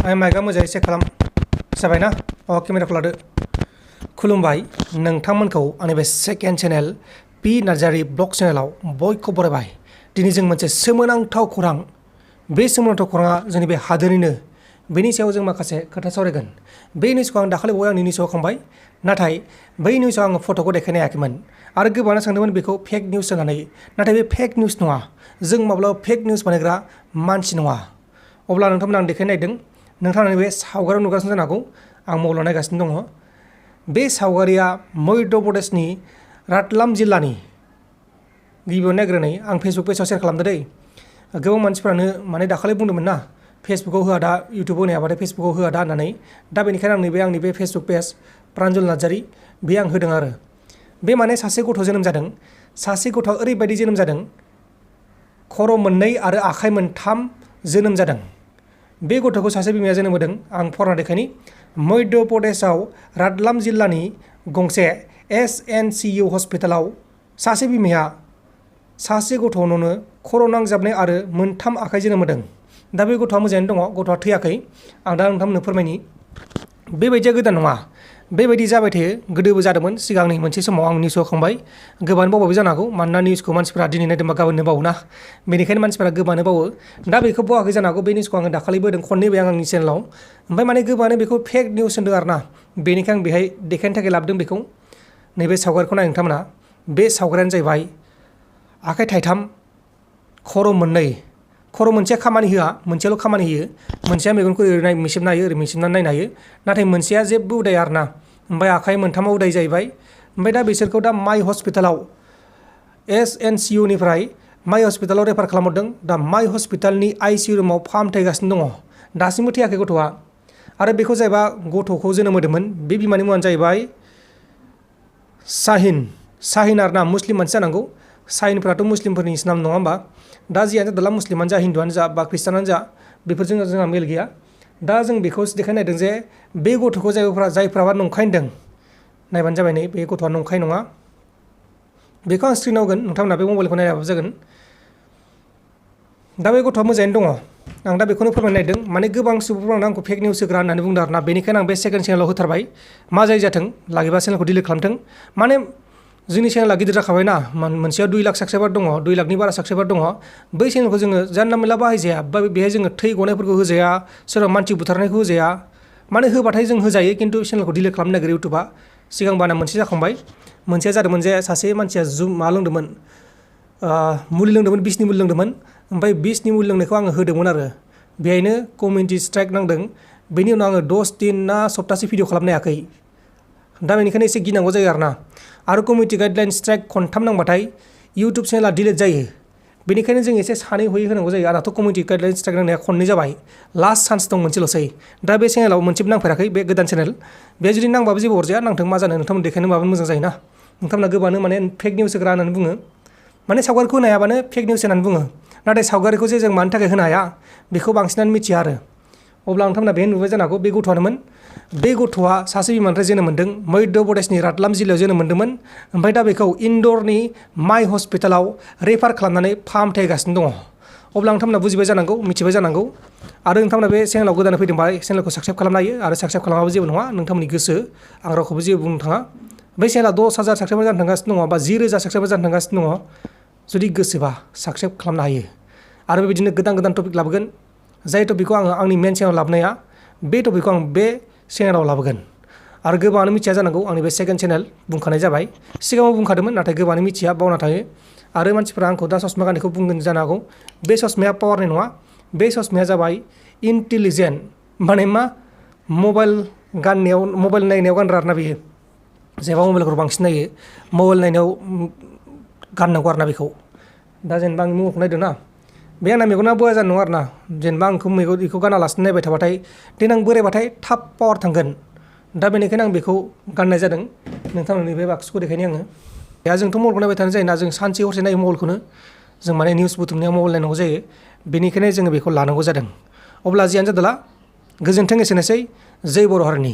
माइकआ मोजाङै चेक खालाम जाबायना केमेराखौ लादो खुलुमबाय नोंथांमोनखौ आंनि बे second channel P Narzary blog चेनेलाव बयखौ बरायबाय दिनै जों मोनसे सोमोनांथाव खौरां बे सोमोनांथाव खौराङा जोंनि बे हादोरनिनो बेनि सायाव जों माखासे खोथा सावरायगोन बे निउसखौ आं दाखालि बावै आंनि निउसआव खांबाय नाथाय बै निउसआव आङो फट'खौ देखायनो हायाखैमोन आरो गोबाङानो सानदोंमोन बेखौ फेक निउस होननानै नाथाय बे फेक निउस नङा जों माब्लाबा फेक निउस बानायग्रा मानसि नङा अब्ला नोंथांमोना आं देखायनो नागिरदों नोंथाङा बे सावगारियाव नुगासिनो जानो हागौ आं मबाइलाव नायगासिनो दङ बे सावगारिया मध्य प्रदेशनि रातलाम जिल्लानि गिबियाव नायग्रोनाय आं फेसबुक पेजाव शेयार खालामदों दै गोबां मानसिफ्रानो माने दाखालि बुंदोंमोन ना फेसबुकाव होआ दा इउटुबाव होनायाबाथाय फेसबुकाव होआ दा होननानै दा बेनिखायनो आंनि बे फेसबुक पेज प्रान्जल नार्जारी बे आं होदों आरो बे माने सासे गथ' जोनोम जादों सासे गथ'आ ओरैबायदि जोनोम जादों खर' मोननै आरो आखाइ मोनथाम जोनोम जादों बे गथ'खौ सासे बिमाया जोनोम होदों आं फरायना देखायनि मध्य प्रदेशआव रातलाम जिल्लानि गंसे SNCU हस्पिटालाव सासे बिमाया सासे गथ'नो खर' नांजाबनाय आरो मोनथाम आखाइ जोनोम होदों दा बे गथ'आ मोजाङैनो दङ गथ'आ थैयाखै आं दा नोंथांमोननो फोरमायनि बेबायदिया गोदान नङा बेबायदि जाबाय थायो गोदोबो जादोंमोन सिगांनि मोनसे समाव आं निउसआव खांबाय गोबानो बावबायबो जानो हागौ मानोना निउसखौ मानसिफोरा दिनै नायदोंबा गाबोननो बावोना बेनिखायनो मानसिफोरा गोबानो बावो दा बेखौ बावाखै जानो हागौ बे निउसखौ आङो दाखालिबो होदों खननै आं आंनि चेनेलाव ओमफ्राय माने गोबानो बेखौ फेक निउस होनदों आरो ना बेनिखायनो आं बेहाय देखायनो थाखाय लाबोदों बेखौ नैबे सावगारिखौ नाय नोंथांमोना बे सावगारियानो जाहैबाय आखाइ थाइथाम खर' मोननै खर' मोनसेया खामानि होआ मोनसेयाल' खामानि होयो मोनसेया मेगनखौ ओरै मिसिबनो हायो ओरै मिसिबनानै नायनो हायो नाथाय मोनसेया जेबो उदाया आरो ना ओमफ्राय आखाइ मोनथामाव उदाय जाहैबाय ओमफ्राय दा बिसोरखौ दा माइ हस्पिटालाव SNCU निफ्राय माइ हस्पिटालाव रेफार खालामहरदों दा माइ हस्पिटालनि ICU रुमाव फाहामथाय गासिनो दङ दासिमबो थैयाखै गथ'आ आरो बेखौ जायबा गथ'खौ जोनोम होदोंमोन बे बिमानि मुङानो जाहैबाय साहिन आरो ना मुस्लिम मानसि जानांगौ साहिनफोराथ' मुस्लिमफोरनि नाम नङा होमबा दा जियानो जादोंला मुस्लिमानो जा हिन्दुआनो जा बा ख्रिस्टानानो जा बेफोरजों जोंहा मेल गैया दा जों बेखौ देखायनो नागिरदों जे बे गथ'खौ जायफ्राबा नंखाय होनदों नायबानो जाबाय नै बे गथ'आ नंखाय नङा बेखौ आं स्क्रिनाव होगोन नोंथांमोना बे मबाइलखौ नायाबाबो जागोन दा बे गथ'आ मोजाङैनो दङ आं दा बेखौनो फोरमायनो नागिरदों माने गोबां सुबुंफोरानो आंखौ फेक निउस होग्रा होननानै बुंदों आरोना बेनिखायनो आं बे सेकेन्ड चेनेलाव होथारबाय मा जायो जाथों लागैबा चेनेलखौ डिलिट खालामथों माने जोंनि चेनेला गिदिर जाखाबायना मोनसेयाव 2 लाख साबस्क्राइबार दङ 2 लाखनि बारा साबस्क्राइबार दङ बै चेनेलखौ जोङो जानला मोनला बाहायजाया बा बेहाय जोङो थै गनायफोरखौ होजाया सोरबा मानसि बुथारनायखौ होजाया माने होबाथाय जों होजायो खिन्थु चेनेलखौ डिलिट खालामनो नागिरो इउटुबा सिगां बाना मोनसे जाखांबाय मोनसेया जादोंमोन जे सासे मानसिया मा लोंदोंमोन मुलि लोंदोंमोन बिसनि मुलि लोंदोंमोन ओमफ्राय बिसनि मुलि लोंनायखौ आङो होदोंमोन आरो बेहायनो कमिउनिटि स्ट्राइक नांदों बेनि उनाव आङो 10 दिन ना सप्तासे भिडिअ खालामनो हायाखै दा बेनिखायनो एसे गिनांगौ जायो आरो कमिउनिटि गाइडलाइन स्ट्राइक खनथाम नांबाथाय इउटुब चेनेला डिलिट जायो बेनिखायनो जों एसे सानै हयै होनांगौ जायो आंनाथ' कमिउनिटि गाइडलाइन स्ट्राइक नांनाया खननै जाबाय लास्ट चान्स दं मोनसेल'सै दा बे चेनेलाव मोनसेबो नांफेराखै बे गोदान चेनेल बे जुदि नांबाबो जेबो अरजाया नांथों मा जानो नोंथांमोन देखायनो माबानो मोजां जायोना नोंथांमोना गोबानो माने फेक निउस होग्रा होननानै बुङो माने सावगारिखौ होनो हायाबानो फेक निउस होननानै बुङो नाथाय सावगारिखौ जे जों मानि थाखाय होनो हाया बेखौ बांसिनानो मिथिया आरो अब्ला नोंथांमोना बेहाय नुबाय जानो हागौ बे गथ'आनोमोन बे गथ'आ सासे बिमानिफ्राय जोनोम मोन्दों मध्य प्रदेशनि रातलाम जिल्लायाव जोनोम मोन्दोंमोन ओमफ्राय दा बेखौ इन्दरनि माइ हस्पिटालाव रेफार खालामनानै फाहामथाय होगासिनो दङ अब्ला नोंथांमोना बुजिबाय जानांगौ मिथिबाय जानांगौ आरो नोंथांमोना बे चेनेलाव गोदानै फैदोंबा चेनेलखौ साबस्क्राइब खालामनो हायो आरो साबस्क्राइब खालामाबो जेबो नङा नोंथांमोननि गोसो आं रावखौबो जेबो बुंनो थाङा बै चेनेला 10,000 साबस्क्राइबार जानो थांगासिनो दङ बा 10,000 साबस्क्राइबार जानो थांगासिनो दङ जुदि गोसोबा साबस्क्राइब खालामनो हायो आरो बेबायदिनो गोदान टपिक लाबोगोन जाय टपिकखौ आङो आंनि मेन चेनेलाव लाबोनाया बे टपिकखौ आं बे चेनेलाव लाबोगोन आरो गोबाङानो मिथिया जानांगौ आंनि बे सेकेन्ड चेनेल बुंखानाय जाबाय सिगाङाव बुंखादोंमोन नाथाय गोबाङानो मिथिया बावना थायो आरो मानसिफोरा आंखौ दा ससमा गाननायखौ बुंगोन जानो हागौ बे ससमाया पावारनि नङा बे ससमाया जाबाय इन्टेलिजेन्ट माने मा मबाइल नायनायाव गानग्रा आरोना बेयो जेनेबा मबाइलखौ बांसिन नायो मबाइल नायनायाव गाननांगौ आरोना बेखौ दा जेनेबा आंनि मुंखौ नायदों ना बे आंना मेगना बया जानाय नङा आरोना जेनेबा आंखौ बेखौ गानालासिनो नायबाय थाबाथाय देनां बोरायबाथाय थाब पावार थांगोन दा बेनिखायनो आं बेखौ गाननाय जादों नोंथांमोननि बे बाक्सुखौ देखायनो आङो दा जोंथ' मबाइलखौ नायबाय थानाय जायोना जों सानसे हरसे नायो मबाइलखौनो जों माने निउस बुथुमनायाव मबाइल नायनांगौ जायो बेनिखायनो जोङो बेखौ लानांगौ जादों अब्ला जियानो जादोला गोजोन्थों एसेनोसै जै बर' हारिनि